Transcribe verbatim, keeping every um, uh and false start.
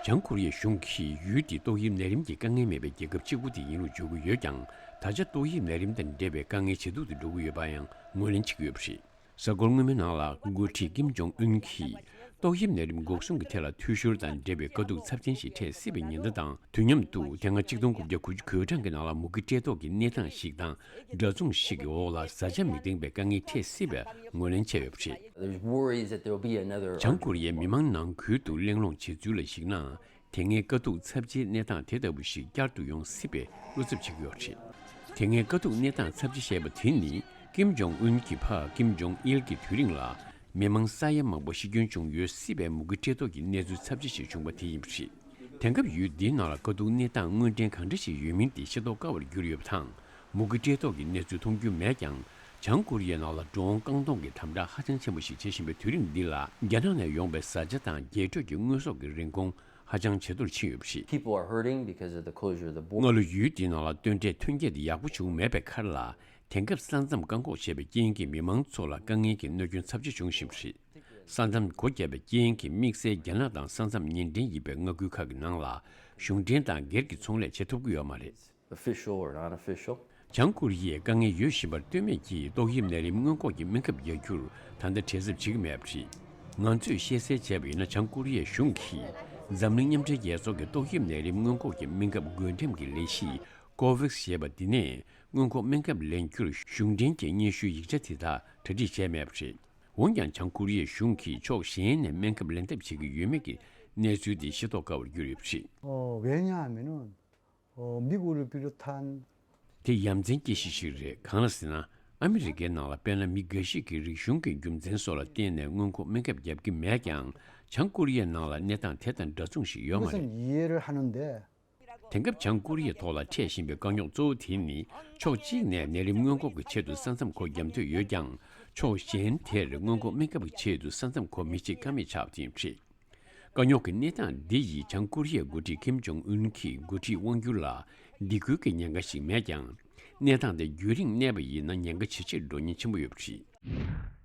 བྱང་ཀོ་རི་ཡའི་གཞུང་གིས་ཡུལ་དེ་ཏོག་དབྱིབས་ནད་རིམས་ཀྱི་དཀའ་ངལ་མེད་པའི་རྒྱལ་ཁབ་གཅིག་པུ་དེ་ཡིན་ལུགས་བརྗོད་ཀྱི་ཡོད་ཀྱང་། ད་ཆ་ཏོག་དབྱིབས་ནད་རིམས་དང་འབྲེལ་བའི་དཀའ་ངལ་ཇེ་སྡུག་ཏུ་འགྲོ་གི་ཡོད་པ་ཡང་ངོས་ལེན་བྱེད་ཀྱི་ཡོད་པ་རེད། གསར་འགོད་སྔོན་མའི་ནང་ལ་འགོ་ཁྲིད་ཀིམ་ཇོང་ཨུན་གྱིས་ཏོག་དབྱིབས་ནད་རིམས་འགོག་སྲུང་གི་ཐད་ལ་འཐུས་ཤོར་དང་འབྲེལ་བའི་དཀའ་སྡུག་ཚབས་ཆེན་ཞིག་འཕྲད་སྲིད་པའི་ཉེན་བརྡ་དང་། དུས་མཉམ་དུ་དེ་སྔ་གཅིག་སྟོང་དགུ་བརྒྱ་དགུ་བཅུ་གོ་གྲངས་ཀྱི་ནང་ལ་མུ་གེ་བཀྲེས་ལྟོགས་ཀྱི་གནས་སྟངས་ཤིག་དང་འདྲ་མཚུངས་ཤིག་གི་འོག་ལ་བཟའ་བཅའ་མི་ལྡན་པའི་དཀའ་ངལ་འཕྲད་སྲིད་པའི་ངོས་ལེན་བྱས་ཡོད་པ་རེད། There's worries that there'll be another བྱང་ཀོ་རི་ཡའི་མི་མང་ནང་ཁུལ་དུ་གླེང་སློང་བྱེད་ཚུལ་ལ་གཞིགས་ན། དེ་སྔའི་དཀའ་སྡུག་ཚབས་ཆེའི་གནས་སྟངས་དེ་ལྟ་བུ་ཞིག་བསྐྱར་དུ་ཡོང་སྲིད་པའི་བློ་འཚབ་བྱེད་ཀྱི་ཡོད་པ་རེད། དེ་སྔའི་དཀའ་སྡུག་གནས་སྟངས་ཚབས་ཆེ་ཞེས་པ་དེ་ནི་ཀིམ་ཇོང་ཨུན་གྱི་ཕ་ཀིམ་ཇོང་ཨིལ་གྱི་དུས་རིང་ལ་མི་མང་ས་ཡ་མང་པོ་ཤི་སྐྱོན་བྱུང་ཡོད་སྲིད་པའི་མུ་གེ་བཀྲེས་ལྟོགས་ཀྱི་གནས་ཚུལ་ཚབས་ཆེ་ཞིག་བྱུང་བ་དེ་ཡིན་པ་རེད། དེང་སྐབས་ཡུལ་འདིའི་ནང་ལ་དཀའ་སྡུག་གནས་སྟངས་དངོས་འབྲེལ་གང་འདྲ་ཞིག་ཡོད་མིན་དེ་ཤེས་རྟོགས་དཀའ་བར་གྱུར་ཡོད་པ་དང་། མུ་གེ་བཀྲེས་ལྟོགས་ཀྱི་གནས་ཚུལ་མཐོང་རྒྱུ་མེད་ཀྱང་། བྱང་ཀོ་རི་ཡའི་ནང་ལ་འགྲོ་འོང་རྐང་སྟོང་གི་དམ་དྲག་ཧ་ཅང་ཆེན་པོ་ཞིག་བྱེད་བཞིན་པའི་དུས་རིང་འདི་ལ། རྒྱ་ནག་ནས་ཡོང་པའི་བཟའ་བཅའ་དང་རྒྱས་སྤྲོས་ཀྱི་དངོས་ཟོག་གི་རིན་གོང་ཧ་ཅང་ཇེ་མཐོར་ཕྱིན་ཡོད་པ་རེད། People are hurting because of the closure of the border. སྔ་ལོ་ཡུལ་འདིའི་ནང་ལ་སྟོན་འབྲས་ཐོན་སྐྱེད་དེ་ཡག་པོ་བྱུང་མེད་པའི་ཁར་ལ། དེང་སྐབས་ས་མཚམས་བཀག་འགོག་བྱས་པའི་རྐྱེན་གྱིས་མི་མང་ཚོ་ལ་དཀའ་ངལ་གྱི་གནོད་སྐྱོན་ཚབས་ཆེ་བྱུང་བཞིན་པ་རེད། ས་མཚམས་སྒོ་བརྒྱབ་པའི་རྐྱེན་གྱིས་དམིགས་བསལ་རྒྱ་ནག་དང་ས་མཚམས་ཉེ་འབྲེལ་ཡིན་པའི་མངའ་ཁུལ་ཁག་གི་ནང་ལ་གཞུང་འབྲེལ་དང་སྒེར་གྱི་ཚོང་ལས་བྱེད་ཐུབ་ཀྱི་ཡོད་མ་རེད། Official or non-official. བྱང་ཀོ་རི་ཡས་དཀའ་ངལ་ཡོད་བཞིན་པར་ལྟོས་མེད་ཀྱིས་ཏོག་དབྱིབས་ནད་རིམས་སྔོན་འགོག་གི་སྨན་ཁབ་རྒྱག་རྒྱུར་ད་ལྟ་བྲེལ་འཚུབ་བྱེད་ཀྱི་མེད་པ་རེད། ང་ཚོས་ཤེས་གསལ་བྱས་པ་ཡིན་ན། བྱང་ཀོ་རི་ཡའི་གཞུང་གིས་འཛམ་གླིང་མཉམ་འབྲེལ་རྒྱལ་ཚོགས་ཀྱི་ཏོག་དབྱིབས་ནད་རིམས་སྔོན་འགོག་གི་སྨན་ཁབ་བགོ་འགྲེམས་ཀྱི་ལས་གཞི་ཀོ་ཝེག་སི་ཞེས་པ་འདི་ནས་སྔོན་འགོག་སྨན་ཁབ་ལེན་རྒྱུར་གཞུང་འབྲེལ་གྱི་སྙན་ཞུའི་ཡིག་ཆ་དེ་དག་གྲ་སྒྲིག་བྱས་མེད་པ་རེད། འོན་ཀྱང་། བྱང་ཀོ་རི་ཡའི་གཞུང་གིས་ཕྱོགས་གཞན་ནས་སྨན་ཁབ་ལེན་ཐབས་བྱེད་ཀྱི་ཡོད་མེད་ཀྱི་གནས་ཚུལ་དེ་ཤེས་རྟོགས་དཀའ་བར་གྱུར་ཡོད་པ་རེད། ཨོ། ཝེ་ཉ་མི་ནོ། ཨོ། མི་གུ་རུ་པི་རུ་ཐན། དེ་ཡ་མཚན་སྐྱེ་གཞི་ཞིག་རེད། གང་ལ་ཟེར་ན། ཨ་མི་རི་ཀའི་ནང་ལ། དཔེར་ན། མི་འགའ་ཞིག་གིས་རིག་གཞུང་གི་རྒྱུ་མཚན་སོགས་ལ་བརྟེན་ནས་སྔོན་འགོག་སྨན་ཁབ་བརྒྱབ་ཀྱི་མེད་ཀྱང་། བྱང་ཀོ་རི་ཡའི་ནང་ལ་གནས་སྟངས་དེ་དང་འདྲ་མཚུངས་ཤིག་ཡོད་མ་རེད། དེང་སྐབས་བྱང་ཀོ་རི་ཡའི་ཐོག་ལ་འཕྲད་བཞིན་པའི་དཀའ་རྙོག་གཙོ་བོ་དེ་ནི། ཕྱོགས་གཅིག་ནས་ནད་རིམས་སྔོན་འགོག་གི་ཆེད་དུ་ས་མཚམས་སྒོ་བརྒྱབ་འདོད་ཡོད་ཀྱང་། ཕྱོགས་གཞན་དེར་སྔོན་འགོག་སྨན་ཁབ་ཀྱི་ཆེད་དུ་ས་མཚམས་སྒོ་མི་ཕྱེ་ཀ་མེད་ཆགས་པ་དེ་ཡིན་པ་རེད། དཀའ་རྙོག་གི་གནས་སྟངས་འདི་ཡིས་བྱང་ཀོ་རི་ཡའི་འགོ་ཁྲིད་ཀིམ་ཇོང་ཨུན་གྱི་འགོ་ཁྲིད་དབང་སྒྱུར་ལ་སྡིགས་སྐུལ་གྱི་ཉེན་ཁ་ཞིག་མེད་ཀྱང་། གནས་སྟངས་དེ་རྒྱུན་རིང་གནས་པ་ཡིན་ན་ཉེན་ཁ་ཇེ་ཆེར་འགྲོ་ཉེན་ཆེན་པོ་ཡོད་པ་རེད།